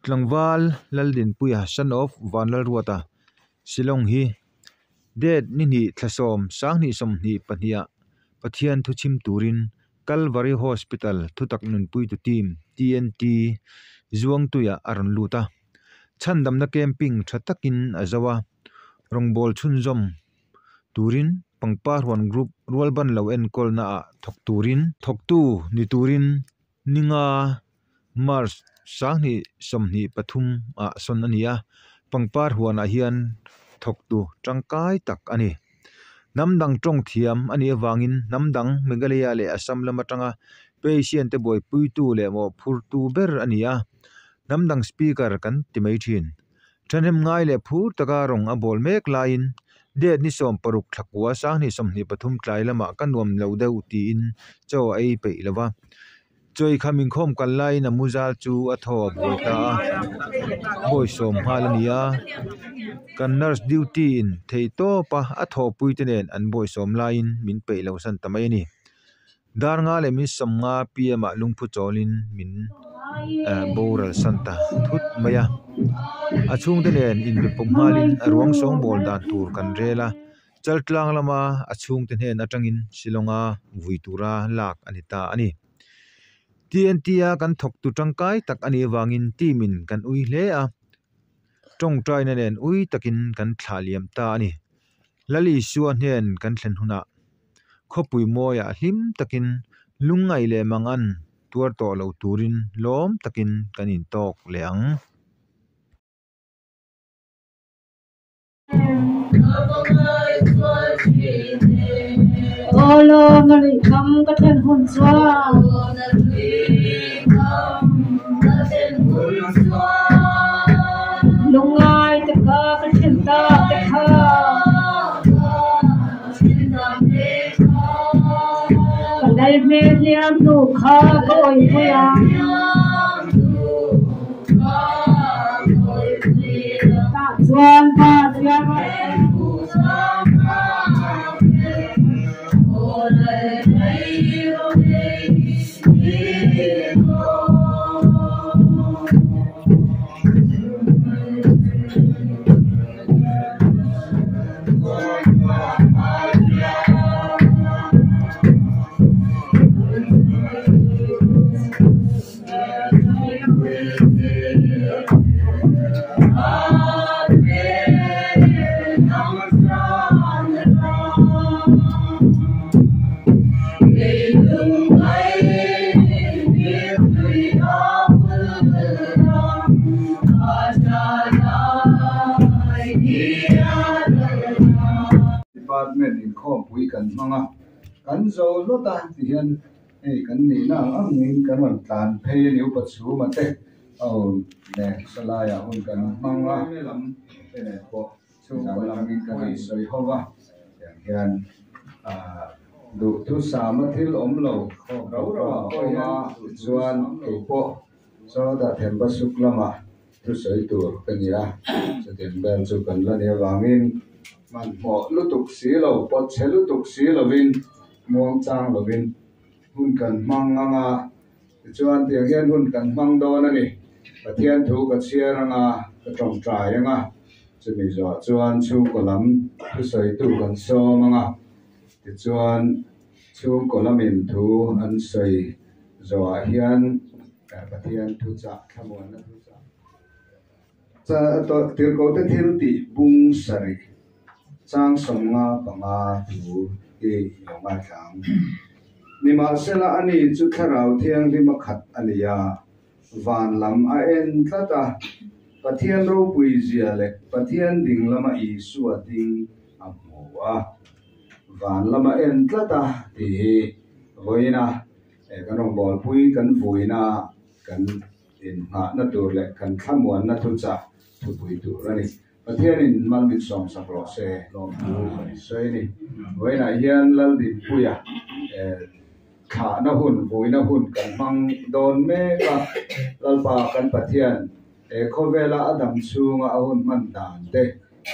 Tlangval Laldinpuia son of Vanlalruata Shillong hi Date ni hnih thla sawm sanghnih sawmhnih pahniha Pathian thu chhim turin Kalvari Hospital thutak nunpuitu team, TNT, Zuangtuiah a rawn lut a. Chhandamna camping tha takin a zo a, rawngbâwl chhunzawm turin pangpar huan group rualban lo enkawlna ah thawk turin thawktu ni turin Ninga March 2023 ah sawn a ni a, pangpar huanah hian thawktu tangkai tak a ni. Hnam dang tawng thiam a nih avangin hnam dang Meghalaya leh Assam lam atanga patient te buaipuitu leh mawhphurtu ber a ni a, hnam dang speaker kan ti mai thin. Thahnem ngai leh phur taka rawng a bawl mek laiin date ni 16 thla kua 2023 tlai lamah ka nuam lo deuh tiin chaw a ei peih lo va. Chawi kha minkhawm kal laiin a muzal chu a thaw a buai ta a, bawi sawm nghal a ni a. Kan nurse duty in thei tawp a, a thawhpui te nen an bawi sawm laiin min peih lo san ta mai a ni. Dar nga leh min 50 pm ah lungphu chawlin min boral san ta thut mai a. A chhungte nen inbe pawp nghalin a ruang sawngbawl dan tur kan rel a. Chaltlang lama a chhungte hnen atangin Shillong-a vui tura lak a ni ta a ni. TNT-a kan thawktu tangkai tak a nih avangin team-in kan ui hle a, tawngtaina nen ui takin kan thlah liam ta a ni. Lal Isua hnen kan thlen hunah khawpui mawiah hlim takin lungngaih leh mangan tuar tawh lo turin lawm takin kan intawk leh ang. Aw lawm a luih kham ka thlen hun chuan. Lungngai te kha ka then tak te kha. Ka lal hmel hliam hnu kha ka awihpui ang. Tah chuan pa chiang Department inkhawmpui kan hmang a, kan zo lawt a ti hian hei kan nihna ang ang in kan rawn tlan phei a ni upa chhuma te aw leh salaiah hun kan hmang a te nen pawh chhungkaw lam in kan rawn sawi ho va tiang hian ah duhthusama thil awm lo rau rau ah pawh hian tichuan keipawh sawtah themba suk lamah thusawi tur ka ni a, chutiang vel chu kan la nih avangin hmanhmawh lutuk si lo, pawt chhe lutuk si lovin, muangchang lovin hun kan hmang ang a, tichuan tiang hian hun kan hmang dawn a ni. Pathian thu ka chhiar ang a, ka tawngtai ang a, chumi zawh chuan chhungkaw lam thusawitu kan sawm ang a, tichuan chhungkaw lamin thu an sawi zawhah hian Pathian thuchah thlamuanna thuchah Tirhkohte thil tih bung sarih chang 55 thu hi i lo ngaithla ang. Nimahsela ani chu Thlarau Thianghlim a khat a ni a, van lam a en tlat a, Pathian ropui zia leh Pathian ding lama Isua ding a hmu a, van lam a en tlat a tih hi vawiina He kan rawngbawlpui kan vuina kan inngahna tur leh kan thlamuanna thuchah thupui tur a ni. Pathianin mal min sawmsak rawh se lawmthu kan sawi a ni. Vawiinah hian Laldinpuia thlahna hun, vuina hun kan hmang dawn mek a. Lalpa kan Pathian he khawvela a dam chhunga a hun hman dan te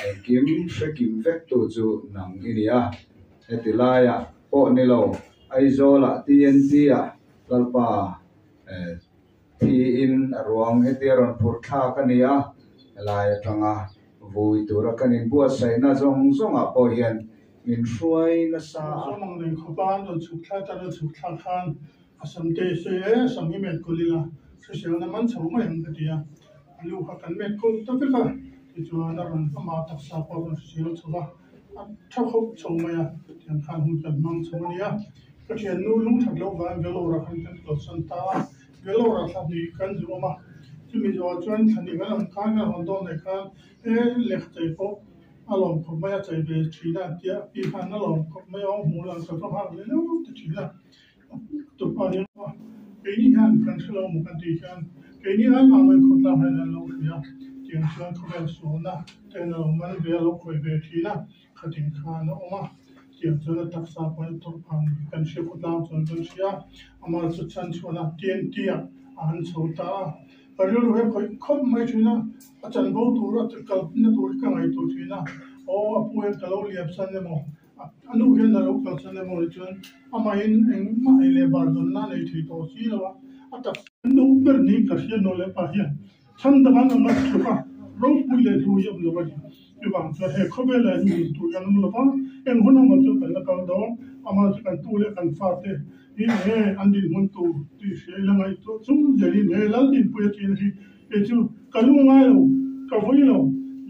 engkim hrekim vektu chu nang i ni a. Heti laiah pawh ni lo. Aizawlah TNT-ah Lalpa Thiin a ruang hetia rawn phurh thlak a ni a, helai atanga vui tura kan inbuatsaihna zawng zawngah pawh hian min hruai nasa a. Sawm ang reng khawpa an rawn chhuk thlak a, rawn chhuk thlak khan a sam te sawi e, sam hi met kawlh ila hriselna man chho mai ang ka ti a, a lu kha kan met kawlh ta vek a, tichuan a rawn amah taksa pawh a rawn hrisel chho va, a tha khawp chho mai a, tiang khan hun kan hmang chho a nia. Ka thiannu lungthat loh vang Vellore ah khan kan kalsan ta a, Vellore ah thla hnih kan zu awm a, chumi zawhah chuan thla hnih kan awm khan kan hawn dawn leh khan he lehkha chei pawh a lawm khawp mai a, chei ve thin a tia a pi khan a lawm khawp mai a, hmuh lah ka va nghak leh leuh ta thin a, tupa hian keini hian kan hre lo maw kan tih hian keini ai mah mai khawtlang hian an lo hria tiang chuan khawvel sualna te an lo man ve a lo khawih ve thin a. Khatin khan a awm a, tiang chuan a taksa pawh a tawrh phah ni kan hria khawtlang chuan kan hria, amah chu chhan chhuan a TNT ah a han chho ta a, ka rilru hi a khawih khawp mai thin a, a chanvo tur a kal na tur hi ka ngaihtuah thin a, aw a pu hian ka lo liam san emaw, a nu hian a lo kal san emaw ni chuan amahin engmah ei leh bar dawnna a nei thei tawh si lo a, a taksa. Duh ber ni ka hria nu leh pa hian Chhan dang an awm a, tluka ropui leh hlu hi a awm lo a ni. Chuvang chuan he khawvelah hian nun tur hian awm lo va, eng hun awmah chuan kan la kal dawn, amah chu kan tu leh kan fate hi he an dinhmun tur tih hria ila ngaihtuah chung zelin he Laldinpuia tihna hi kei chu ka lungngai lo, ka vui lo,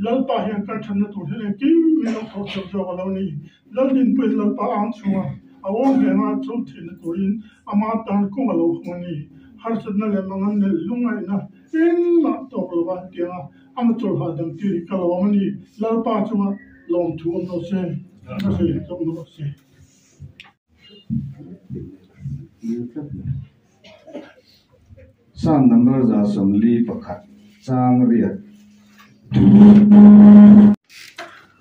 Lalpa hian kan thatna tur hian engkim min lo thawh chhuak zawk a lo ni. Laldinpuia Lalpa ang chhunga a awm reng a, chu thihna turin ama tan kawng a lo hawng a ni. Harsatna leh mangan leh lungngaihna Engmah tawk lo va tianga a motor hahdam tir hi ka lawm a ni. Lalpa chunga lawmthu awm lo se, ka sawi tawk lo se. Psalm number 141 chang riat.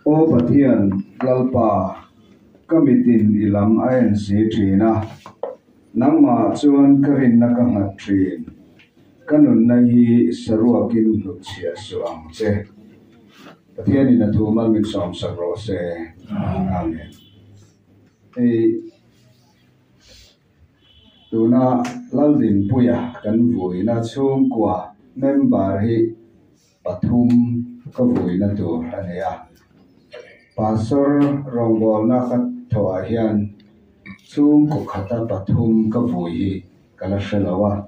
Aw Pathian, Lalpa, ka mitin i lam a en si thin a. Nangmah chuan ka rinna ka nghat thin. Ka nunna hi saruakin hnutchhiah suh ang che. Pathianin a thu mal min sawmsak rawh se. Amen. Hei tuna Laldinpuia kan vuina chhungkua member hi pathum ka vuina tur a ni a. Pastor rawngbawlna ka thawhah hian chhungkaw khata pathum ka vui hi ka la hre lo a.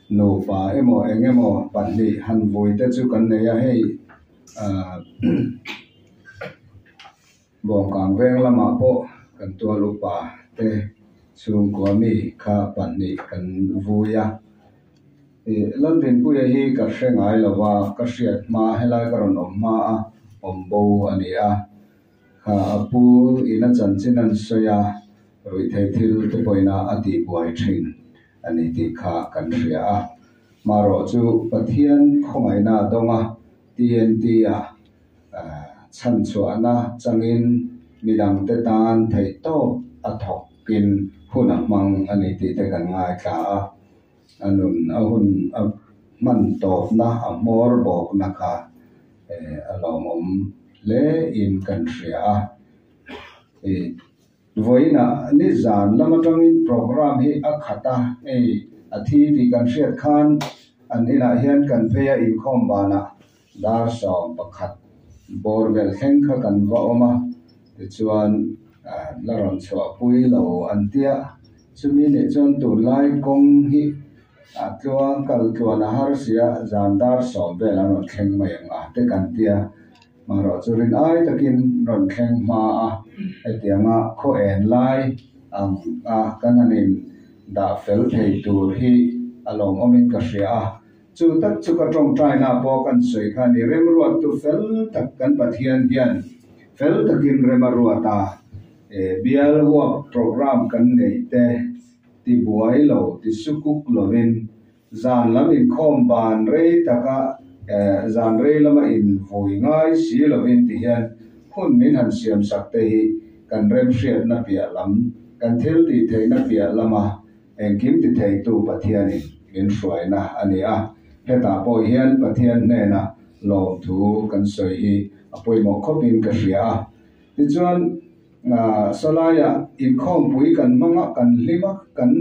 Nupa emaw eng emaw pahnih han vui te chu kan nei a, hei ah Bawngkang veng lamah pawh kan tual upa te chhungkua mi kha pahnih kan vui a. Ih Laldinpuia hi ka hre ngai lo va, ka hriat hma helai ka rawn awm hma a awm bo a ni a. Kha a pu ina chanchin an sawi a, ruihtheih thil te pawhin a a tihbuai thin a ni tih kha kan hria a. Marawh chu Pathian khawngaihna a dawng a, TNT a chhanchhuahna changin midangte tan theihtawp a thawkin hun a hmang a ni tih te kan ngaithla a. A nun a hun a hman tawpna a hmawr bawkna kha a lawmawm hle in kan hria a. Ih vawiinah nizan lam atangin program hi a khat a, hei a thi tih kan hriat khan an inah hian kan phei a inkhawm banah dar 11 bawr vel thleng kha kan va awm a, tichuan la rawn chhuahpui lo an tia. Chumi nih chuan tunlai kawng hi a tluang kal tluan a har sia, zan dar 10 vel an rawn thleng mai ang a te kan tia. Marawh chu rin ai takin rawn thleng hma a, hetianga khaw en lai ang a kan han in dah fel thei tur hi a lawmawmin ka hria a. Chu tak chu ka tawngtaina pawh kan sawi kha a ni. Remruattu fel tak kan Pathian hian fel takin rem a ruat a, bial huap program kan neih te ti buai lo, ti sukuk lovin zan lam inkhawm ban rei taka zan rei lama invui ngai si lovin ti hian hun min han siam sak te hi kan remhriatna piah lam, kan thil tih theihna piah lama Engkim ti theitu Pathianin min hruaina a ni a, hetah pawh hian Pathian hnena lawmthu kan sawi hi a pawimawh khawpin ka hria a. Tichuan, sawlaiah inkhawmpui kan hmang a, kan hlim a, kan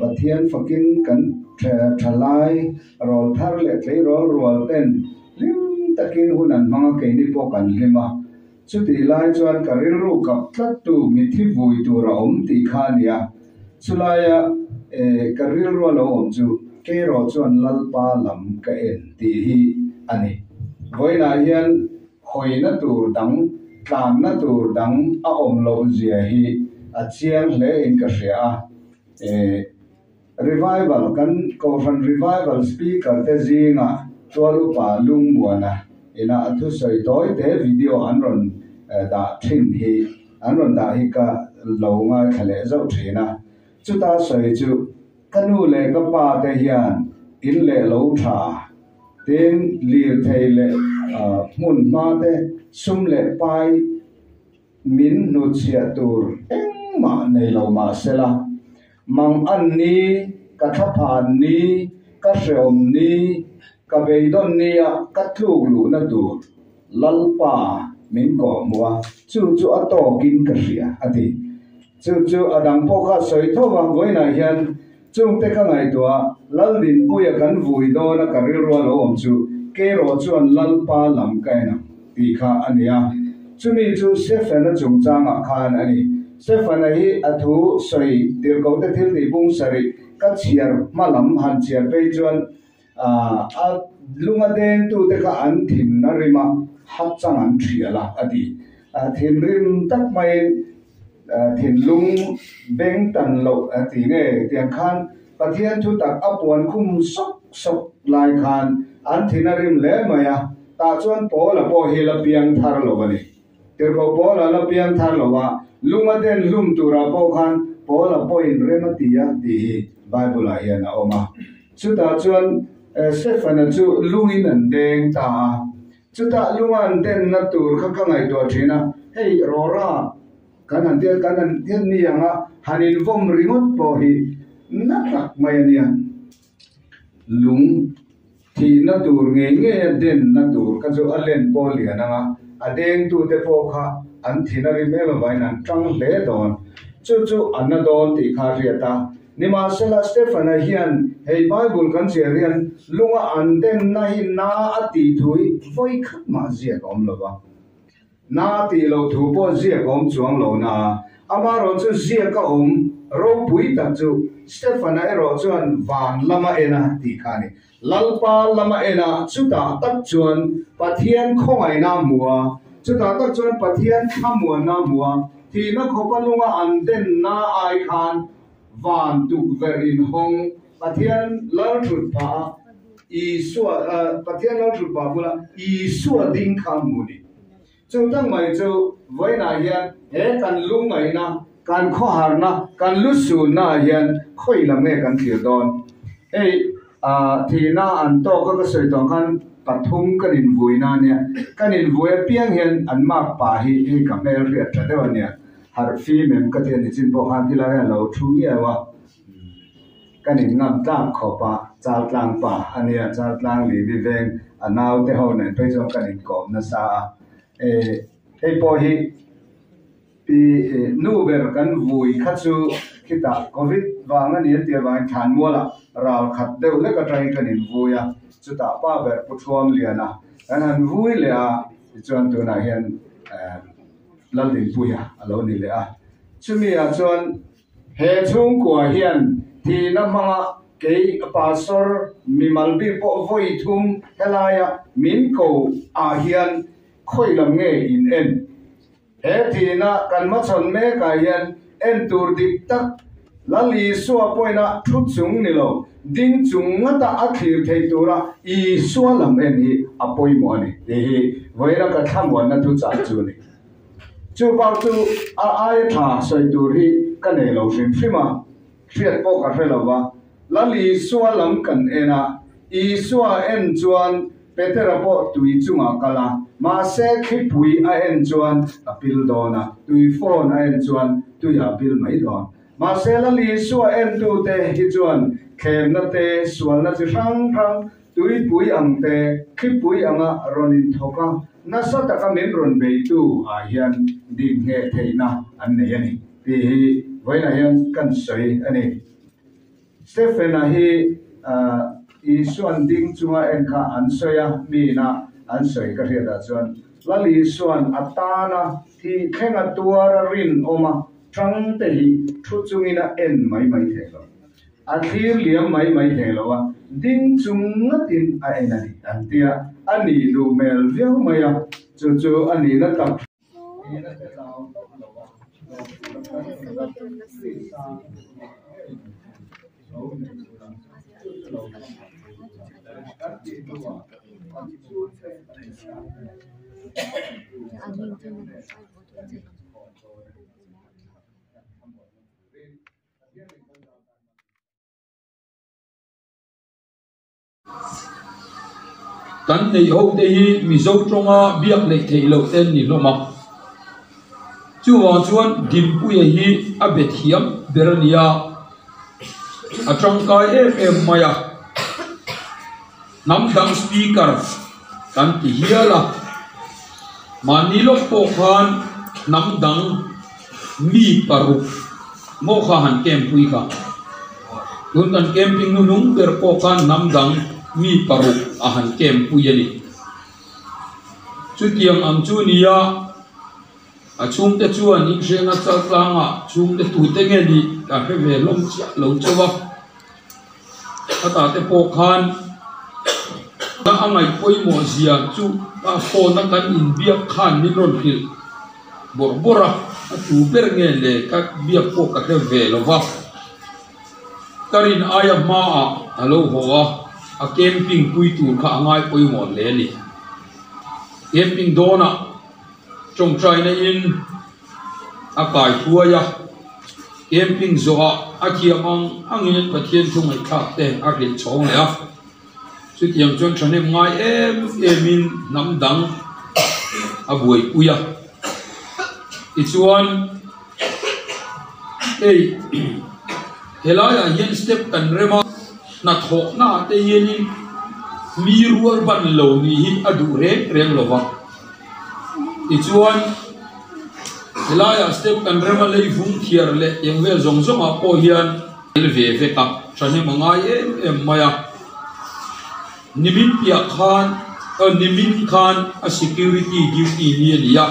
Pathian fakin kan. Thalai rawlthar leh tleirawl rual ten hlim takin hun an hmang a, keini pawh kan hlim a. Chutih lai chuan ka rilru kap tlattu mitthi vui tur a awm tih kha a ni a. Chulaia ka rilru a lo awm chu keiraw chuan Lalpa lam ka en tih hi a ni. Vawiinah hian hawina tur dang, tlanna tur dang a awm loh zia hi a chiang hle in ka hria a. Revival, Kan Kohhran Revival Speaker te zingah tual upa Lungmuana ina a thusawi tawi te video an rawn dah thin hi an rawn dah hi ka lo ngaithla leh zauh thin a. Chuta sawi chu ka nu leh ka pa te hian in leh lo tha tin lirthei leh hmun hma te sum leh pai Min hnutchhiah tur engmah nei lo mah sela, mang an ni, ka thlaphan ni, ka hreawm ni, ka beidawn nia ka tluk luhna tur Lalpa min kawhhmuh a, chu chu a tawkin ka hria, a ti. Chu chu a dang pawh kha sawi tho a, vawiinah hian chungte ka ngaihtuah a, Laldinpuia kan vui dawn a ka rilru a lo awm chu kerawh chuan Lalpa lam ka en ang tih kha a ni a. Chumi chu Stefana chungchangah khan a ni. Stefana hi a thu sawi tirhkohte thil tih bung sarih ka chhiar hma lam han chhiar phei chuan a lunga dengtute kha an thin a rim a, hat chang an thial a, a ti. Thinrim tak maiin thinlung beng tan loh a ti nge tiang khan Pathian thu tak a puan khum sawk sawk lai khan an thin a rim hle mai a, tah chuan Paula pawh hi la piang thar lo a ni. Tirhkoh Paula la piang thar lo a, lunga den hlum turah pawh khan Paula pawhin rem a ti a tih hi Bible-ah hian a awm a. Chutah chuan Stefana chu lungin an deng ta a, chutah lunga an denna tur kha ka ngaihtuah thin a, hei rawra kan han tia kan han tiat ni ang a, han invawm ringawt pawh hi na tak mai a nia. Lung Thihna tur ngei ngei a denna tur kha chu a len pawh lian ang a, a dengtute pawh kha an thin a rim em avangin an tang hle dawn. Chu chu a na dawn tih kha a hriat a. Nimahsela, Stefana hian hei Bible kan chhiar hian lunga an denna hi na a tih thu hi vawi khat mah ziak a awm lo va. Na tih loh thu pawh ziak a awm chuang lo na, amaherawh chu ziak a awm ropui tak chu Stefana erawh chuan van lama en a tih kha a ni. Lalpa lama en a, chutah tak chuan Pathian khawngaihna a hmu a, chutah tak chuan Pathian thlamuanna a hmu a, thihna khawpa lunga an denna ai khan van tukverh inhawng Pathian lalthut phah a, Isua, Pathian lalthut phah bula Isua ding kha a hmu a ni. Chu tak mai chu vawiinah hian he kan lungngaihna, kan khawharna, kan lu sunna ah hian khawi lam nge kan thlir dawn? Hei thihna an tawk a ka sawi tawh khan pathum kan invuina a nia. Kan invui apiang hian an mark pa hi hei ka hmel hriat tha deuh a nia. Harh fim em ka ti a ni chin pawh khan khilai hian a lo thu ngiau a. Kan in ngam tlak khawp a, Chaltlang pa a nia, Chaltlang Livi veng a naute ho nen phei chuan kan inkawm nasa a. E, hei pawh hi pi nu ber kan vui kha chu khitah Covid vang a ni an tih avangin Thlanmualah ral khat deuh lek atangin kan invui a, chutah pa ber Pu Thuamliana kan han vui leh a, tichuan tunah hian Laldinpuia a lo ni leh a. Chumi ah chuan He chhungkua hian thihna hmanga kei pastor mimal bik pawh vawi thum helaia min ko ah hian khawi lam nge in en? He thihna kan hmachhawn mekah hian en tur dik tak Lal Isua pawina thu chung ni lo, ding chung ngata a thlir theih tura Isua lam en hi a pawimawh a ni tih hi vawiina ka thlamuanna thuchah chu a ni. Chu bak chu a aia tha sawi tur hi ka nei lo hrim hrim a, hriat pawh ka hre lo va. Lal Isua lam kan en a, Isua en chuan Petera pawh tui chungah kal a, mahse thlipui a en chuan a pil dawn a, tui fawn a en chuan tuiah a pil mai dawn. Mahse Lal Isua entute hi chuan thlemna te, sualna chi hrang hrang Tuipui ang te, thlipui anga rawn inthawk a, nasa taka min rawn beitu ah hian din ngheh theihna an nei a ni tih hi vawiinah hian kan sawi a ni. Stephen-a hi Isuan ding chunga en kha an sawi a, miin a an sawi ka hriatah chuan Lal Isuan a tana thih thleng a tuar a rinawm a tang te hi thu chungin a en mai mai thei lo. A thlir liam mai mai thei lo a, ding chung ngatin a en a ni an ti a, a nih duh hmel viau mai a, chu chu a nihna tak Kan neih ho te hi Mizo tawnga biak neih theih loh te an ni hlawm a. Chuvang chuan Dinpuia hi a be thiam ber a ni a, a tangkai em em mai a. Hnam dang speaker kan ti hial a, mahni lawk pawh khan hnam dang mi paruk maw kha han camp pui kha. Tun kan camping hnuhnung ber pawh khan hnam dang mi paruk a han camp pui a ni. Chutiang ang chu nia a chhungte chuan inhrenga chal tlangah chhungte tute nge nih ka hre ve hlawm chiah lo chauh a. Khatah te pawh khan a ngaih pawimawh zia chu a phone a kan inbiak khan min rawn hrilh bawrh bawrh a, a tu ber nge le ka biak pawh ka hre ve lo va, ka rin aia hmaah a lo haw a, a camping pui tur kha a ngai pawimawh hle a ni. Camping dawnah tawngtaina in. a kai hruai a, camping zawhah a thiam ang angin Pathian thu ngaihthlak te a hrilh chhawng leh a, chutiang chuan thahnem ngai em emin hnam dang a buaipui a, tichuan hei helaiah hian step kan rem a, hnathawhna ah te hianin mi rual ban lo nih hi a duh reng reng lo va. Tichuan helaiah step kan rema lei vung thiar leh eng vel zawng zawngah pawh hian tel ve vek a, thahnem a ngai em em mai a. Nimin piah khan aw nimin khan a security duty ni a ni a,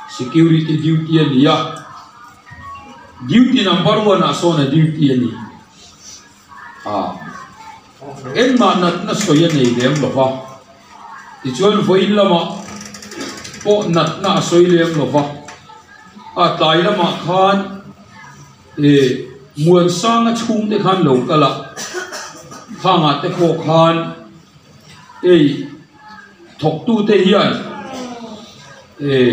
security duty a ni a, duty number one ah sawn a duty a ni a, engmah natna sawi a nei lem lo va. Tichuan vawiin lamah pawh natna a sawi lem lo va, a tlai lamah khan ih Muansanga chhungte khan lo kal a, khangah te pawh khan hei thawktute hian ih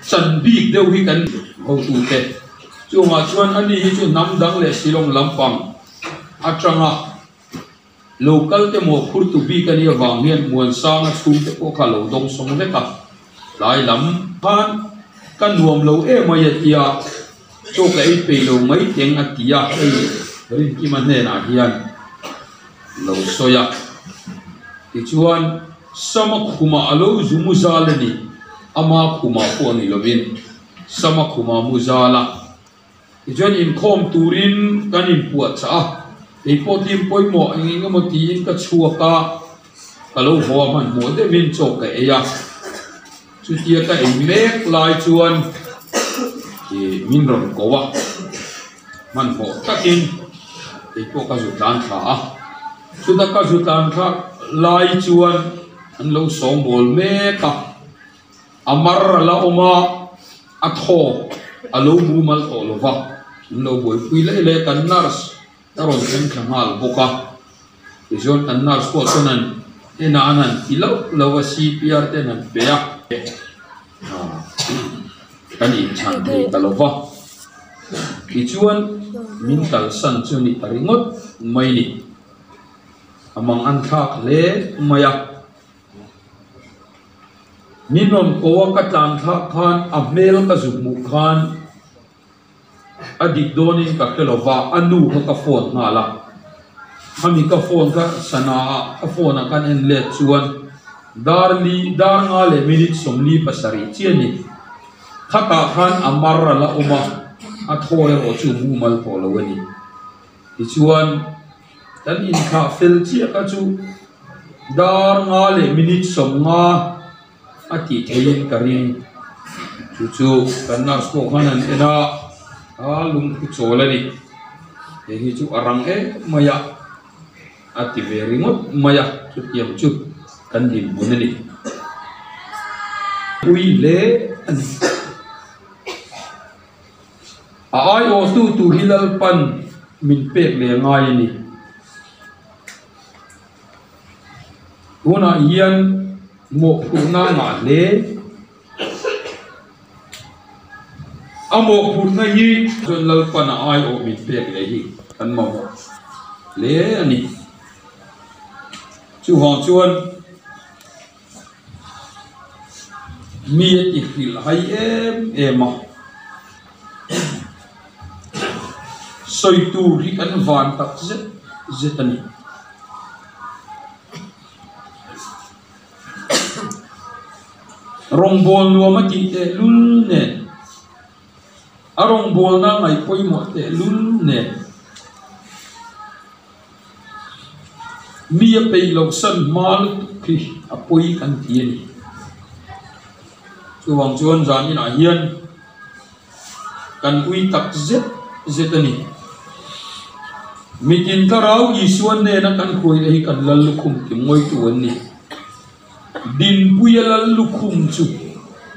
chan bik deuh hi kan hotute chungah chuan ani hi chu hnam dang leh Shillong lampang atanga. Lo kal te maw phur tu bik a nih avang hian Muansanga chhungte pawh kha lo dawng sawng vek a, tlai lam khan ka nuam lo em mai a tia, chaw ka ei peih lo mai teng a ti a, hei Rinkima hnenah hian lo sawi a, tichuan Sama khumah a lo zu mu zal a ni, ama khumah pawh ni lovin Sama khumah mu zal a. Tichuan inkhawm turin kan inpuahchah a, kei pawh team pawimawh eng eng emaw tiin ka chhuak a, ka lo haw a hmanhmawh deuhin chaw ka ei a, chutia ka ei mek lai chuan ih min rawn ko a, hmanhmawh takin kei pawh ka zu tlan thla a, chuta ka zu tlan thlak lai chuan an lo sawngbawl mek a. A mar a la awm a, a thawk a lo mumal tawh lo va, an lo buaipui leh leh kan nurse a rawn thleng thla nghal bawk a, tichuan kan nurse pawh chuan an enah an han ti loh loh a C_P_R te an han pe a, kan inchhan thei ta lo va, tichuan min kalsan chu a ni ta ringawt mai ni, a mang an thlak hle mai a. Min rawn ko a ka tlan thlak khan a hmel ka zuk hmuh khan a dik dawnin ka hre lo va, a nu kha ka phone nghal a, khami ka phone kha sana ah ka phone ah khan en let chuan dar li dar nga leh minute 47 chiah a ni. Khatah khan a mar a la awm a, a thaw erawh chu mumal tawh lo a ni. Tichuan. Kan inthlah fel chiah kha chu dar nga leh minute 50 a tih theihin ka ring. Chu chu kan nurse pawh khan an en a, a lungphu chawl a ni. Hei hi chu a rang em mai a, a ti ve ringawt mai a, chutiang chu kan dinhmun a ni. Pui hle a ni. A aiawhtu tur hi Lalpan min pek leh ngai a ni. Tunah hian mawhphurhna a ngah hle. A mawhphurhna hi chuan Lalpan a aiawh min pek leh hi kan mamawh hle a ni. Chuvang chuan. Mi a ti hrilh hai em em a, sawi tur hi kan van tak zet zet a ni. Rawngbâwl nuam a tih tehlul nen, a rawngbâwlna ngaih pawimawh tehlul nen. Mi a peih loh san hma lutuk hi a pawi kan ti a ni. Chuvang chuan zan inah hian kan ui tak zet zet a ni. Mitin thlarau Isua hnena kan hruaina hi kan lal lukhum ti ngawitu an ni. Dinpuia lal lukhum chu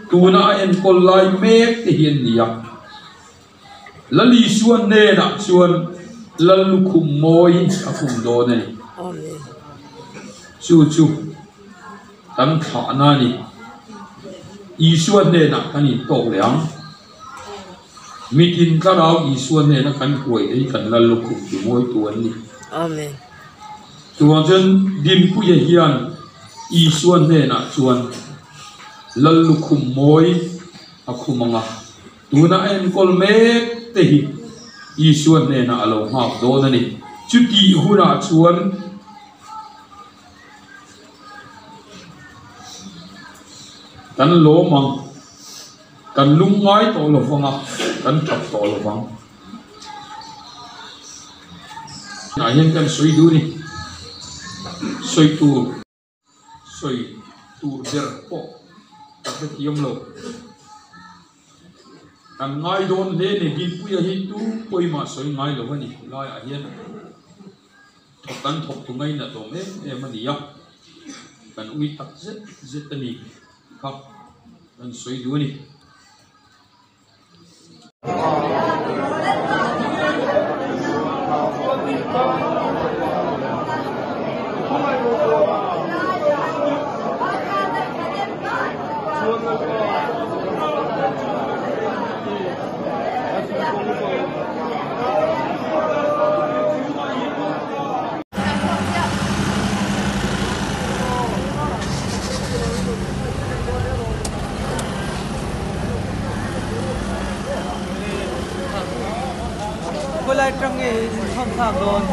tuna a enkawl lai mek te hi an ni a. Lal Isua hnenah chuan Lal lukhum mawi a khum dawn a ni. Chu chu kan thlahna a ni. Isua hnenah kan intawk leh ang. Mitin thlarau Isua hnena kan huai hi kan Lal lukhum ti mawitu an ni. Chuvang chuan Dinpuia hian Isua hnenah chuan Lal lukhum mawi a khum ang a. Tuna a enkawl mek te hi Isua hnenah a lo nghak dawn a ni. Chutih hunah chuan kan lawm ang, kan lungngai tawh lo vang a, kan tap tawh lo vang. Tunah hian kan sawi duh a ni. Sawi tur. Sawi tur ber pawh ka hrethiam lo. Kan ngai dawn hle ni, Dinpuia hi tu pawimah sawi ngai lo a ni. Laiah hian thawk kan thawk tu ngainat awm em em a ni a, kan ui tak zet zet a ni kha kan sawi duh a ni. Khawilai atang nge in chhawn thlak dawn?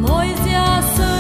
Moisia.